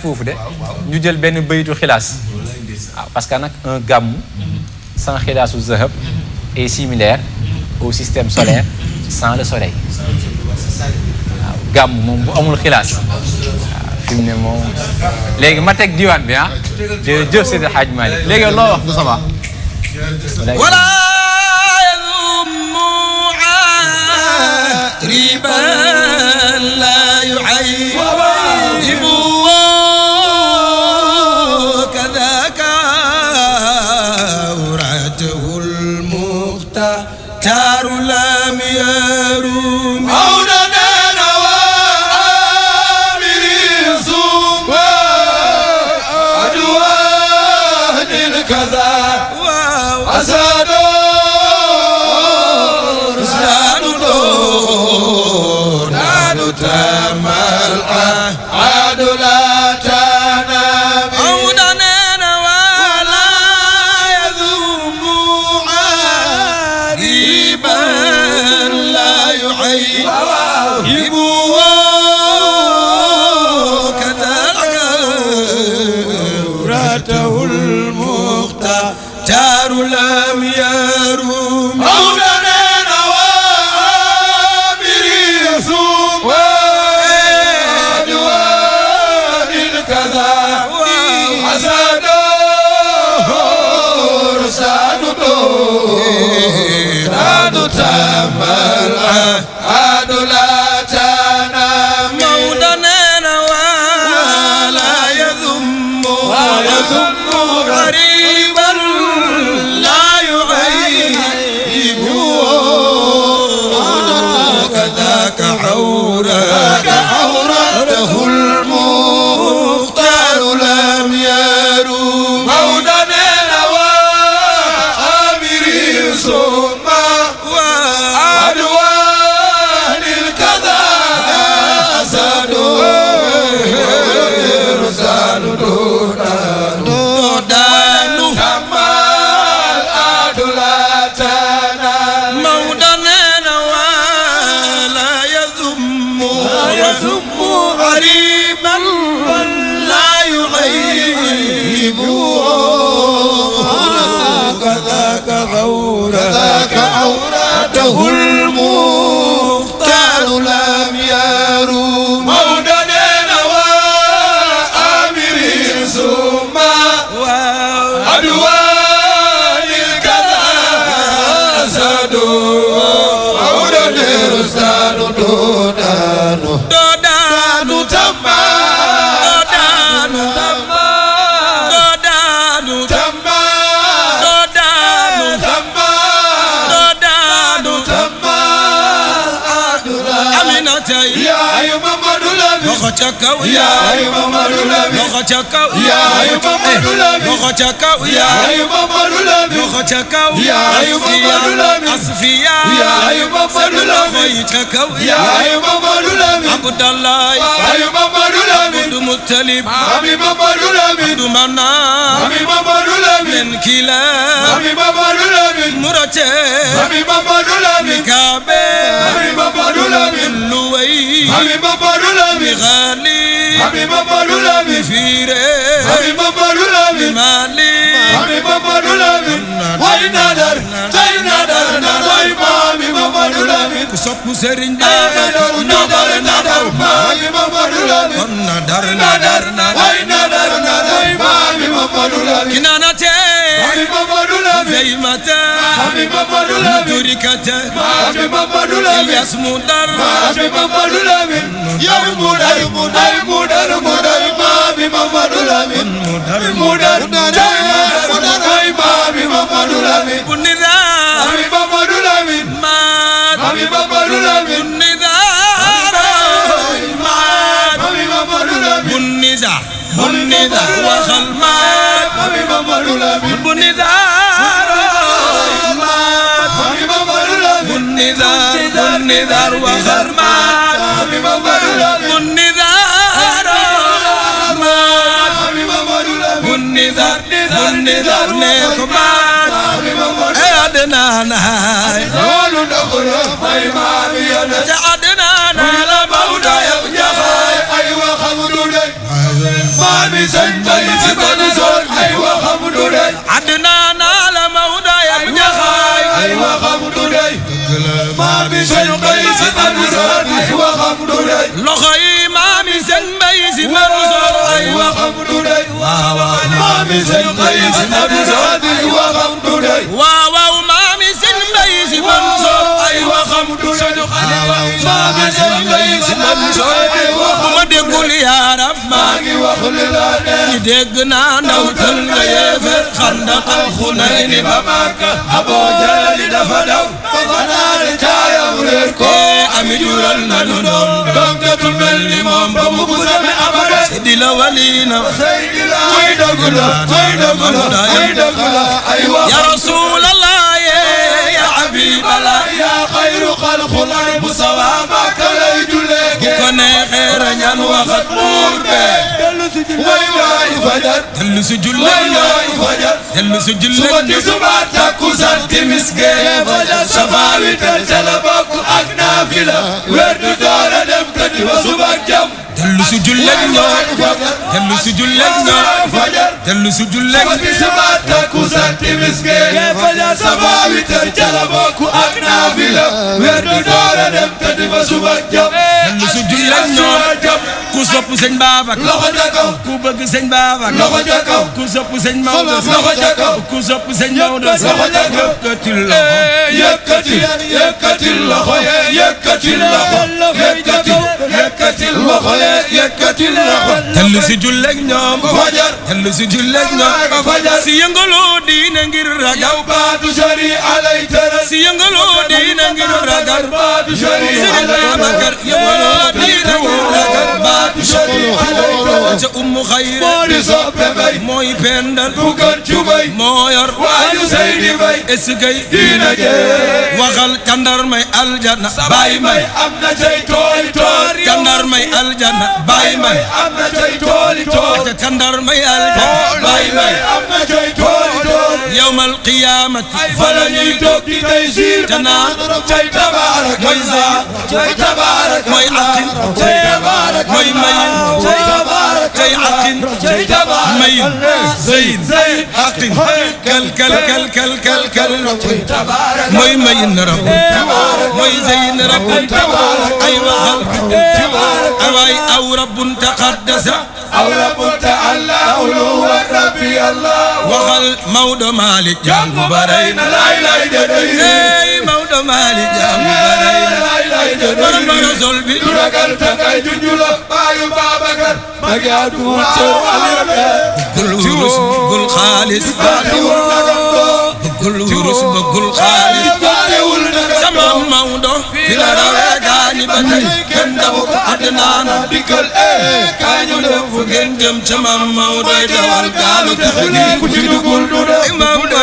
foofu de ñu jël benn baytu xilaas waaw parce que nag un gàmmu sans xilaasu zahab est similaire au système solaire sans le soleil waaw gàmmu moom bu amul xilaas waaw fi mu ne moom léegi ma teg diwaan bi ah jërëjëf Seydi El Hadji Malick léegi loo wax du sama ولا يذم عاربا لا يعيب كذاك ورعته المختار لم يروم مولانا وآمر صوم أدوان الكذا أسد رسلان دور نال تمل عاد لا تنام عودنا ولا يذم عاربا لا يعيب كذلك ورثه المختار لم يروم مولانا وآمر صوم وأدوان الكذا حسد رسال دور تمل عاد لا تنام مولانا ولا يذم غريبا لا يعيب كذاك عورته المختار لم يروم مولانا وآمر صوم وأدوان الكذا أسد رسال دودان كمال أدلاتنا مولانا ولا يذم غريبا لا يعيب كذاك عورته المختار لم يروم مولانا وآمر صوم أدوان الكذا أسد عورة رسال دودانو تما Chakau ya Muhammadu Labi Moga chakau ya Muhammadu Labi Moga chakau ya Muhammadu Labi Moga chakau ya Muhammadu Labi Asfiya ya Muhammadu Labi chakau ya Muhammadu Labi Abdallah ya Muhammadu Labi Abdul Muttalib Abi Muhammadu Labi Abdul Manaf Abi Muhammadu Labi Menkila Abi Muhammadu Labi Murache Abi Muhammadu Labi Kabe Abi Muhammadu Labi Luwai Abi Muhammadu Labi حبيب مولى فيره حبيب مولى مالي حبيب مولى وين نادر وين نادر حبيب مولى كسب مسرين نادر حبيب مولى نادر وين نادر حبيب مولى كنانته حبيب مولى زيمته حبيب مولى تركته حبيب مولى يسمودر حبيب مولى يا مودر Imam Muhammadu Lamin Mudar Imam Muhammadu Lamin Bunida Imam Muhammadu Lamin Mat Imam Muhammadu Lamin Bunida Mat Imam Muhammadu Lamin Bunida wa khalmat Imam Muhammadu Lamin Bunida Mat Imam Muhammadu Lamin Bunida wa khalmat Imam Muhammadu Lamin Bunidar ne kumat adna na lolu dogoro ay mami ya adna na la bauda ya jahay ay wa khamdu maami sëñ Mbay Si Mansoor ay waxam du dey Adnaan ala Mawda yam Njaxaay ay waxam du dey maami sëñ Mbay Si Mansoor ay waxam du dey loxo yi maami sëñ Mbay Si Mansoor ay waxam du dey waaw maami sëñ Mbay Si Mansoor ay waxam du dey waaw maami sëñ Mbay Si Mansoor ay waxam du dey maami sëñ Mbay Si Mansoor ay waxam bu ma déggul yaaram maa ngi wax li la neex ñi dégg naa ndaw tël nga yeefeer Xandaq ak Xunayni ba Makka Aboo Jahal dafa daw ba fanaane caayam réer ko ami jural nañu doom doggatul mel ni moom ba mu busame abada Seydi la waliina Seydi la ay dëgg la ay dëgg la ay dëgg la ay wax ya Rasuulallah ya Habiiballah ya xayru xalqullah bu sawa Makka lay jullee bu ko neexee rañaan waxat buur bee way waay fajar dellu si julli fajar dellu si julli suba tisuma takkusaan timis gee fajar safa witar ca la bokk ak naafila weer du doora dem kati ba suba jam dellu si julli ñoo dellu si julli ñoo fajar dellu si julli suba tisuma takkusaan timis gee fajar safa witar ca la bokk ak naafila weer du doora dem kati ba suba jam dellu si julli ñoo ku sopp sëñ Babacar loxo ca kaw ku bëgg sëñ Babacar loxo ca kaw ku sopp sëñ Maodo loxo ca kaw ku sopp sëñ Maodo loxo ca kaw yëkkatil loxo yëkkatil loxo yëkkatil loxo yëkkatil loxo yëkkatil loxo dellu si julleeg ñoom fajar dellu si julleeg ñoom fajar si yëngaloo diine ngir ragal baatu sari alay tara si yëngaloo diine ngir ragal baatu sari sëñ Babacar yëngaloo diine ngir ragal baatu sari alay tara ca ummu xayri moo di soppe bay mooy pendal bu gën cubay moo yor waaju Seydi Bay eskay diine jee waxal kandar may aljanna baay may am na cay tooli toor kandar may aljanna baay may am na cay tooli toor kandar may aljanna baay may am na cay tooli toor yawmal qiyaamati fa la ñuy toog di tey siir tanaa cay tabaarak mooy zaa cay tabaarak mooy aqin cay tabaarak mooy mayin cay tabaarak cay aqin cay tabaarak mayin zayn aqin kal kal kal kal kal kal cay tabaarak mooy mayin rab mooy zayn rab ay waxal awaay aw rabbun taqaddasa aw rabbun ta'ala huwa rabbi allah waxal Maodo Malick jàngu baray na lay lay dey Maodo Malick jàngu baray na lay lay dey borom parasol bi du ragal tangay junjula baayu Babacar magiatu so gul wurus gul xaalis gul wurus gul xaalis sama Maodo fi la rawee gaañi ba tey kenn dabu Adnaan dikkal kañu dem fu ngeen jëm ca Maam Maodo dawal gaalu taxani ku ci dugul du dem Maam Maodo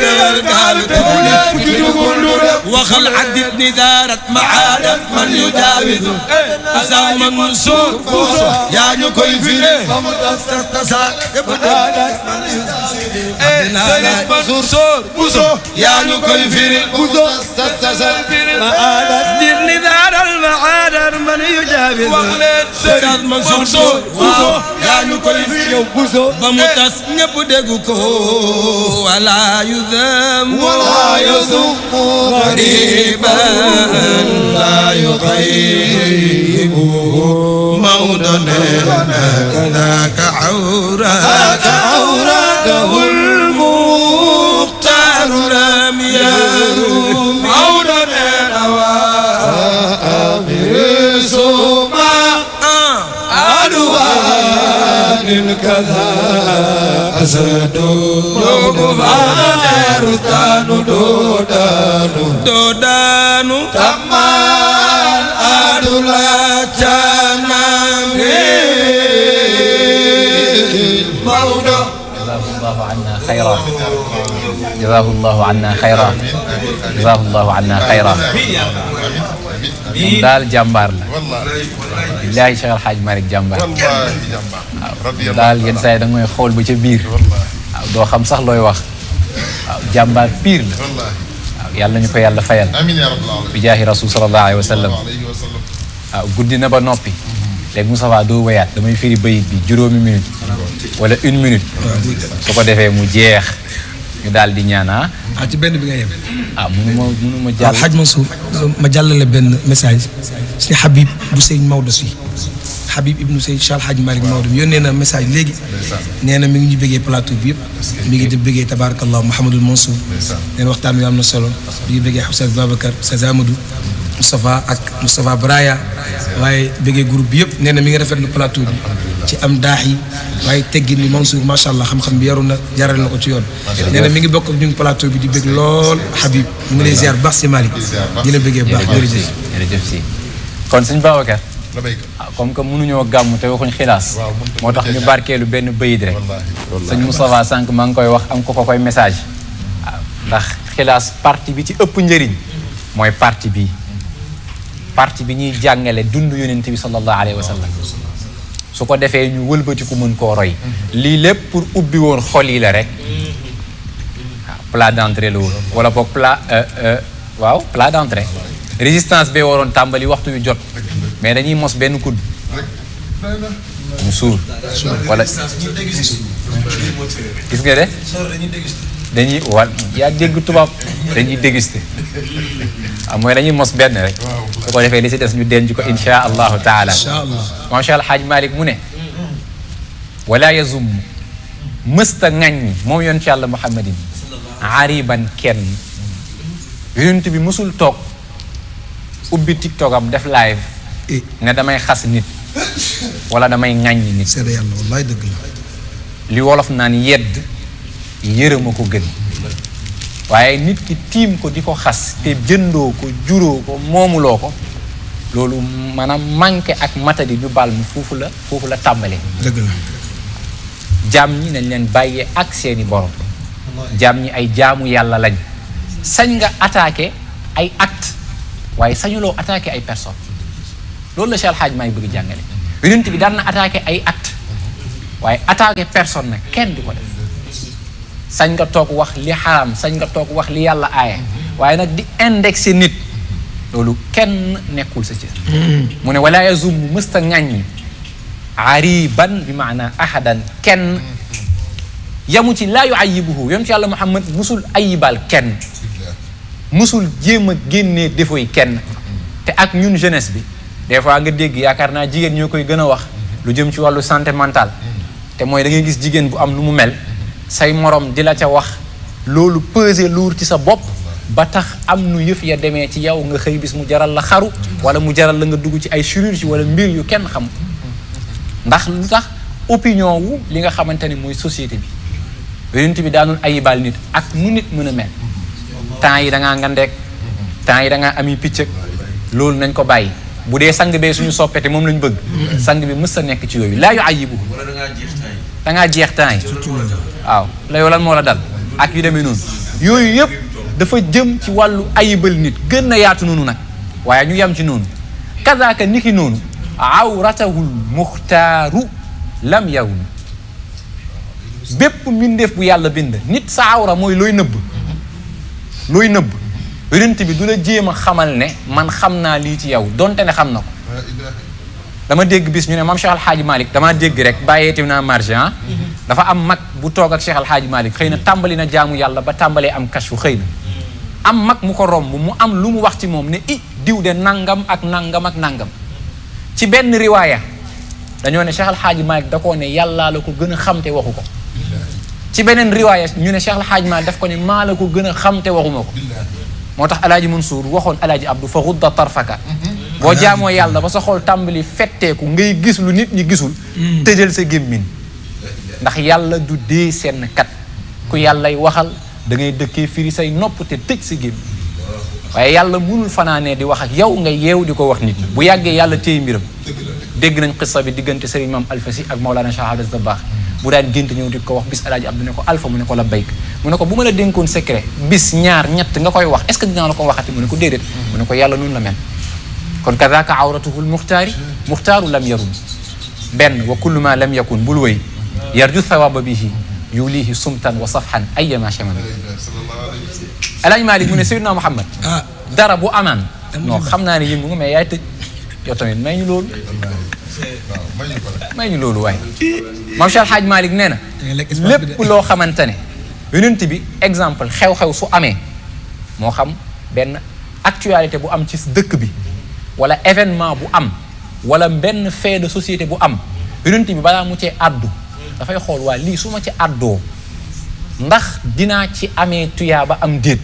dawal gaalu taxani ku ci dugul du dem waxal adib ni daarat maada man yujaawidu asam Mansuur yaa ñu koy firi tasa Sëriñ Mansuur Buso yaa ñu koy firi adib ni daaral maada man yujaawidu Sëriñ Mansuur Buso yaa ñu koy firi ba mu tas ñëpp dégg ko wala yudam wala yusum qariban la yughayyibu Maodo neena daaka awraatahul muxtaar lam yarum Maodo neena waa suma aduwaanin kaza asadu jogu faaneeru taanu doodanu tamaan adula canami Maodo jazaahu anna xayra jazaahu anna xayra jazaahu anna xayra moom daal jàmbaar la billaahi Cheikh El Hadj Malick jàmbaar waaw daal yenn saa yi da nga may xool ba ca biir waaw doo xam sax looy wax waaw jàmbaar pire la waaw yàlla nañu ko yàlla fayal bi jaahi rasul sallallahu alayhi wa sallam waaw guddi na ba noppi léegi Moustapha doo wayaat damay firi bayit bi juróomi minute wala 1 minute su ko defee mu jeex ñu daal di ñaana ci benn bi nga yem mënu ma jàll Alhaj Mansour ma jàllale benn message si Habib bu Sëñ Maodo si Habib ibnu Sëñ Cheikh Alhaj Malick Maodo yónnee na message léegi nee na mi ngi ñu bëggee plateau bi yëpp mi ngi di bëggee tabarakallah Mouhamadul Mansour nee na waxtaan wi am na solo mi ngi bëggee Oustaz Babacar Oustaz Amadou Moustapha ak Moustapha Braya waaye bëggee groupe bi yëpp nee na mi ngi rafetlu plateau bi ci am daax yi waaye teggin ni Mansour macha allah xam-xam bi yaru na jaral na ko ci yoon nee na mi ngi bokk ak ñun plateau bi di bëgg lool Habib mu ngi lay ziar baax si Malick di la bëggee baax jërëjëf si kon sëñ Babacar comme que mënuñoo gàmm te waxuñ xilaas moo tax ñu barkeelu benn bayit rek sëñ Moustapha sànq maa ngi koy wax am ko koy message ndax xilaas parti bi ci ëpp njëriñ mooy parti bi ñuy jàngale dund yonent bi sallallahu alayhi wa sallam su ko defee ñu wëlbati ku mën koo roy lii lépp pour ubbi woon xol yi la rek plat d'entrée la woon wala boog plat d'entrée résistance bee waroon tàmbali waxtu yu jot mais dañuy mos benn kudd mu suur wala gis nga de dañuy yaa dégg tubaab dañuy déguster mooy dañuy mos benn rek su ko defee li si des ñu denc ko insha allahu taala macha allah Alhaj Malick mu ne wala yazum mësta ŋaññi moom yoon ci yàlla muhammadin ariban kenn yonent bi mësul toog ubbi tiktok am def live ne damay xas nit wala damay ŋaññi nit seede yàlla wallaay dëgg la li wolof naan yedd yërëma ko gën waaye nit ki tiim ko di ko xas te jëndoo ko juróo ko moomuloo ko loolu maanaam manqué ak matadi ñu baal mu foofu la tàmbalee dëgg la jaam ñi nañ leen bàyyee ak seeni borom jaam ñi ay jaamu yàlla lañ sañ nga attaqué ay acte waaye sañuloo attaqué ay personne loolu la Cheikh Alhaj Maay bëgg jàngale yonent bi daan na attaqué ay acte waaye attaqué personne nag kenn du ko def sañ nga toog wax li xaram sañ nga toog wax li yàlla aaye waaye nag di indexé nit loolu kenn nekkul sa cër mu ne wala yazum mësta ŋàññi ariban bi maana ahadan kenn yamu ci laa yu ayibuhu yoon ci yàlla Muhammad musul ayibal kenn musul jéem a génnee défaut yi kenn te ak ñun jeunesse bi des fois nga dégg yaakaar naa jigéen ñoo koy gën a wax lu jëm ci wàllu santé mentale te mooy da ngay gis jigéen bu am lu mu mel say morom di la ca wax loolu peser lourd ci sa bopp ba tax am nu yëf ya demee ci yow nga xëy bis mu jaral la xaru wala mu jaral la nga dugg ci ay chirurgie wala mbir yu kenn xam ndax lu tax opinion wu li nga xamante ne mooy société bi yonent bi daanul ayibal nit ak nu nit mën a mel temps yi da ngaa ngandeek temps yi da ngaa ami picc loolu nañ ko bàyyi bu dee sang bee suñu soppete moom lañ bëgg sang bi mës a nekk ci yooyu laa yu ayibu da ngaa jeex temps yi waaw la yow lan moo la dal ak yu demee noonu yooyu yëpp dafa jëm ci wàllu ayibal nit gën na yaatu noonu nag waaye ñu yam ci noonu kazaaka niki noonu awratahul muxtaaru lam yawun bépp mbindeef bu yàlla bind nit sa awra mooy looy nëbb yonent bi du la jéem a xamal ne man xam naa lii ci yow donte ne xam na ko dama dégg bis ñu ne maam Cheikh Alhaaji Malick damaa dégg rek bàyyeeti naa marge dafa am mag bu toog ak Cheikh Alhaaji Malick xëy na tàmbali na jaamu yàlla ba tàmbalee am kashfu xëy na am mag mu ko romb mu am lu mu wax ci moom ne diw de nangam ak nangam ak nangam ci benn riwaaya dañoo ne Cheikh Alhaaji Malick da koo ne yàllaa la ko gën a xam te waxu ko ci beneen riwaaya ñu ne Cheikh Alhaaji Malick daf ko ne maa la ko gën a xam te waxuma ko moo tax alaaji Mansour waxoon alaaji Abdou fa xudda tarfaka boo jaamoo yàlla ba sa xool tàmbali fetteeku ngay gis lu nit ñi gisul tëjal sa gémmiñ ndax yàlla du dee seen kat ku yàllay waxal da ngay dëkkee firi say nopp te tëj sa gémmiñ waaye yàlla mënul fanaanee di wax ak yow nga yeew di ko wax nit ñi bu yàggee yàlla téye mbiram dégg nañ xissa bi diggante Serigne Mame Alfa Sy ak Maolana Cheikh Abdou Dabakh bu daan gént ñëw di ko wax bis alaaji Abdou ne ko Alpha mu ne ko la bayk mu ne ko bu ma la dénkoon secret bis ñaar ñett nga koy wax est-ce que dinaa la ko waxati mu ne ko déedéet mu ne ko yàlla noonu la mel kon kadaka awratuhul muxtaaru lam yarun benn wa kullu ma lam yakun bul wëy yarju thawaba bihi yulihi sumtan wa safhan ayyama shaman alaaji Malick mu ne Seydina Muhammad dara bu amaan non xam naa ne yëngu nga mais yaay tëj yow tamit may ñu loolu may ñu loolu waaye Maam Cheikh Hadj Malick nee na lépp loo xamante ne yonent bi exemple xew-xew su amee moo xam benn actualité bu am ci dëkk bi wala événement bu am wala benn fait de société bu am yonent bi balaa mu cee àddu dafay xool waa lii su ma ci àddoo ndax dinaa ci amee tuyaaba am déet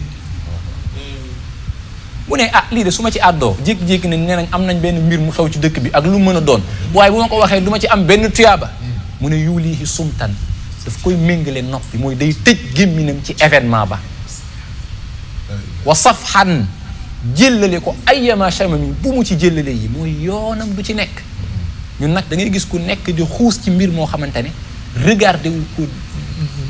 bu ne lii de su ma ci àddoo jékki-jékki ne nee nañ am nañ benn mbir mu xew ci dëkk bi ak lu mën a doon waaye bu ma ko waxee du ma ci am benn tuyaaba mu ne yuulihi sumtan daf koy méngale noppi mooy day tëj gémminam ci événement ba wa safhan jëllale ko ayyama shamami bu mu ci jëllale yi mooy yoonam du ci nekk ñun nag da ngay gis ku nekk di xuus ci mbir moo xamante ne regardé wu ko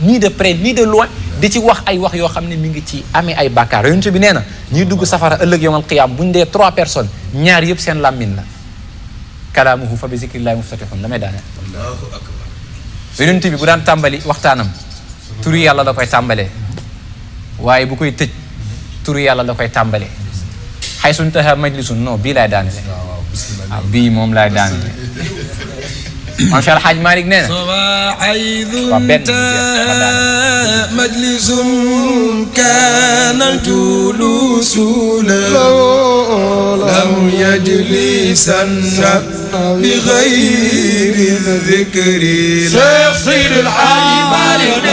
ni de près ni de loin di ci wax ay wax yoo xam ne mi ngi ci amee ay bàkkaar yonent bi nee na ñuy dugg safara ëllëg yawmal qiyaam buñ dee 3 personnes ñaar yëpp seen làmmin la kalaamuhu fa bi zikrillahi muftatihun damay daane yonent bi bu daan tàmbali waxtaanam turu yàlla la koy tàmbalee waaye bu koy tëj turu yàlla la koy tàmbalee xay suñ taxa majlisun non bii laay daane le bii moom laay daane le Maam Cheikh Hadj Malick nee na waa benn majlisun kaana al-juluusu lam yajlisan bi ghayri dhikri Cheikh Seydi El Hadji Malick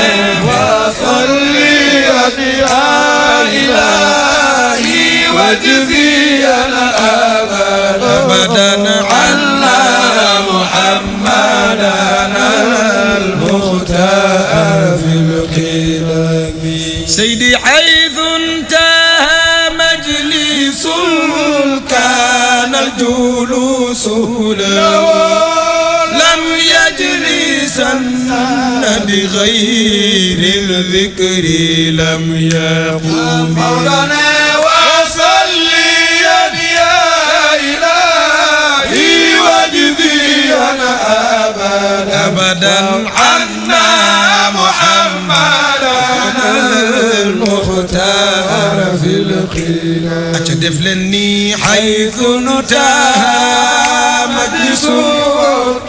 wa salli ya ilahi wajziyana abadan anna محمدنا المختار في القدم سيدي حيث انتهى مجلس كان الجلوس لم يجلسن بغير الذكر لم يقوم مولانا وصلي يا إلهي واجزينا أبدا عنا محمدنا المختار في القيام أتدف لني حيث نتاهى مجلس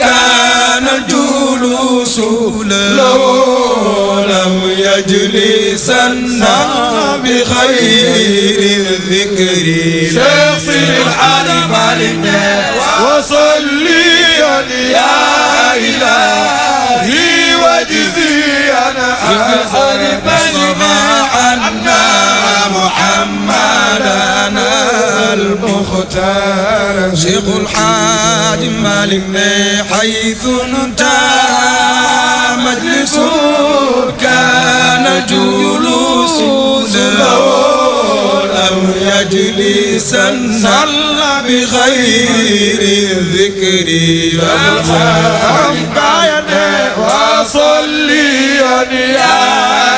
كان الجلوس له لم يجلسن بخير الذكر شيخ سيدي الحادي مالك وصلي يا إلهي واجزينا أصطفى عنا محمدنا المختار شيخ الحاج مالك حيث انتهى مجلس كان الجلوس له لم يجلسن بغير الذكر وصلي يا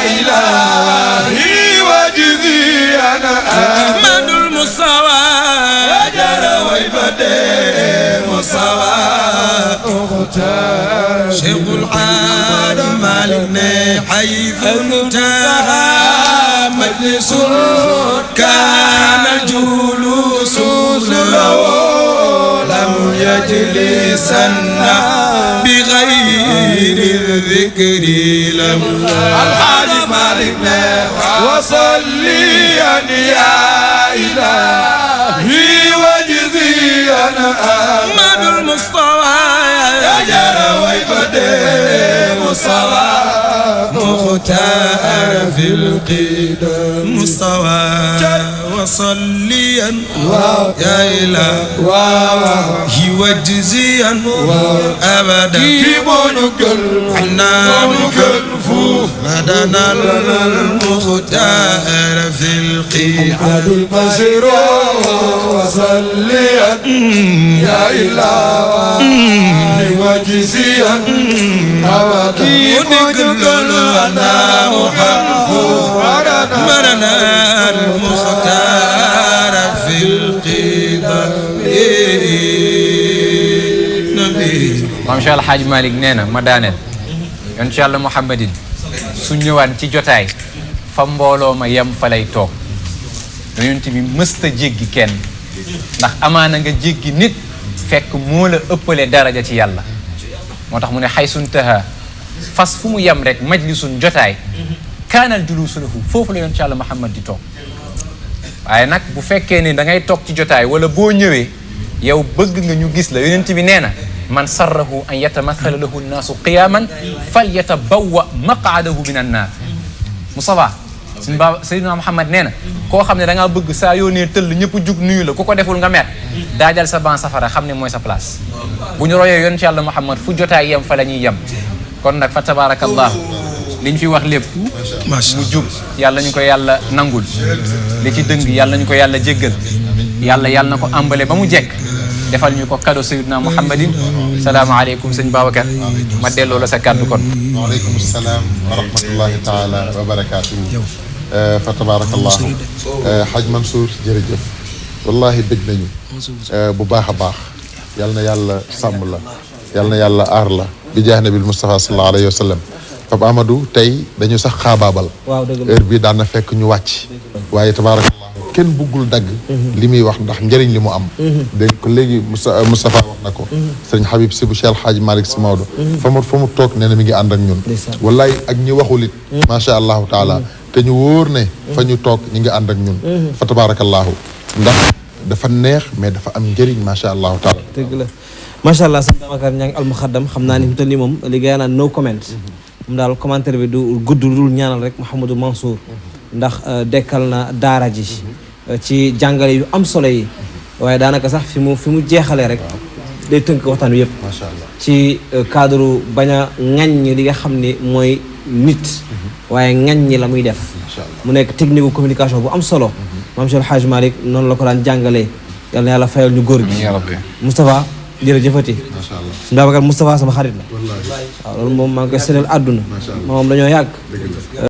إلهي واجزينا أحمد المصطفى جرى ويبدي مصطفى شيخ الحاج مالك حيث انتهى مجلس كان الجلوس له لم يجلسن بغير الذكر لم الحاج مالك وصلي يا إلهي واجزينا أحمد المصطفى جرى ويبدي مصطفى مختار في القدم مصطفى وصليا يا إلهي واجزيا أبدا عنا مدنا المختار في القدم وصليا يا إلهي واجزيا أبدا عنا مرنا المختار في القدم نبي Maam Cheikh El Hadj Malick nee na ma daaneel yoon ci Yàlla Muhammadin su ñëwaan ci jotaay fa mbooloo ma yem fa lay toog yonent bi mësta jéggi kenn ndax amaana nga jéggi nit fekk moo la ëppale daraja ci yàlla moo tax mu ne xaysuntaha fas fu mu yem rek majlisun jotaay kaanal juluusu lahu foofu la yoon ci yàlla Muhammad di toog waaye nag bu fekkee ne da ngay toog ci jotaay wala boo ñëwee yow bëgg nga ñu gis la yonent bi nee na man sarrahu an yatamathala lahu nnaasu qiyaman fal yatabawwa maqaadahu min annaar Moustapha suñu baba Seydina Muhammad nee na koo xam ne da ngaa bëgg saa yoo nee tëll ñëpp jug nuyu la ku ko deful nga mer daajal sa ban safara xam ne mooy sa place bu ñu royee yoon ci yàlla Muhammad fu jotaay yem fa la ñuy yem kon nag fa tabarakallahu liñ fi wax lépp mu jub yàlla ñu ko yàlla nangul li ci dëng yàlla ñu ko yàlla jéggal yàlla na ko ambale ba mu jekk defal ñu ko cadeau Seydina Muhammadin salaamaaleykum sëñ Babacar ma delloo la sa kàddu kon waaleykum salaam wa rahmatullahi taala wa barakaatuhu fa tabarakallahu Haj Mansour jërëjëf wallahi bëgg nañu bu baax a baax yal na yàlla sàmm la yal na yàlla aar la bi jaah nabil Mustafa sallallahu alayhi wa sallam Pape Amadou tey dañu sax xaabaabal heure bi daan na fekk ñu wàcc waaye tabarakallahu kenn buggul dagg li muy wax ndax njëriñ li mu am dégg ko léegi Moustapha wax na ko sëriñ Habib si bu Cheikh Hadji Malick Sy Maodo fa mu toog nee na mi ngi ànd ak ñun wallaay ak ñi waxul it macha allahu taala te ñu wóor ne fa ñu toog ñi ngi ànd ak ñun fa tabarakallahu ndax dafa neex mais dafa am njëriñ macha allahu taala dëgg la macha allah sëñ Babacar Niang al muxaddam xam naa ni mu toll nii moom li gaa naan no comment moom daal commentaire bi du gudd dul ñaanal rek Mouhamadou Mansour ndax dekkal na daara ji ci jàngale yu am solo yi waaye daanaka sax fi mu jeexalee rek day tënk waxtaan wi yëpp ci cadre bañ a ŋaññi li nga xam ni mooy nit waaye ŋaññi la muy def mu nekk technique communication bu am solo maam Cheikh El Hadj Malick noonu la ko daan jàngalee yal na yàlla fayal ñu góor gi Moustapha jërëjëfati su Babacar Moustapha sama xarit la waaw loolu moom maa ngi koy séddal àdduna moom dañoo yàgg